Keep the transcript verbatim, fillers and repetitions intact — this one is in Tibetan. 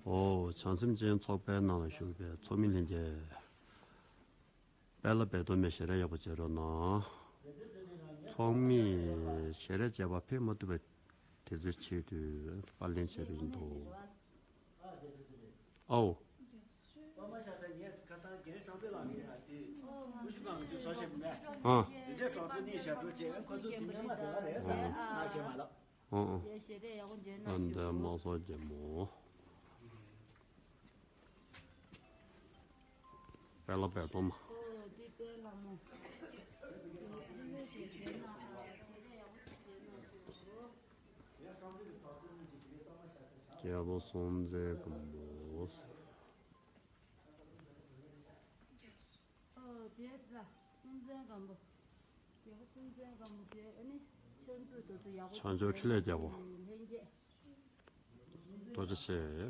ཨོ། བྱང་སེམས་ཅན་ཚོགས་པའི་ནང་ལ་བཞུགས་པའི་ཚོགས་མི་ལྷན་རྒྱས། དཔལ་ལྷ་དཔལ་སྟོབས་མའི་ཞལ་རས་ཡག་པོ་མཇལ་རོགས་གནང་། ཚོགས་མིས་ཞལ་རས་མཇལ་བར་ཕེབས་མ་ཐུབ་པ་དེ་ཚོའི་ཆེད་དུ་པར་ལེན་བྱས་པ་ཡིན་འདུག། ཨའོ། ཨ། ཨ། ཨ། ཨ་འདི་དམག་ཚོགས་རྒྱལ་མོ། དཔལ་ལྷ་དཔལ་སྟོབས་མ། རྒྱལ་པོ་སྲོང་བཙན་སྒམ་པོ། ཨོ་དེ་ཙ་སྲོང་བཙན་སྒམ་པོ། རྒྱལ་པོ་སྲོང་བཙན་སྒམ་པོ་དེ་ཨ་ནི་ཆོས་མཛོད་དུ་ཡག་པོ། བྱང་ཕྱོགས་ཆུ་ལྷས་རྒྱལ་པོ། ལྷན་རྒྱས། རྡོ་རྗེ་ཆེ།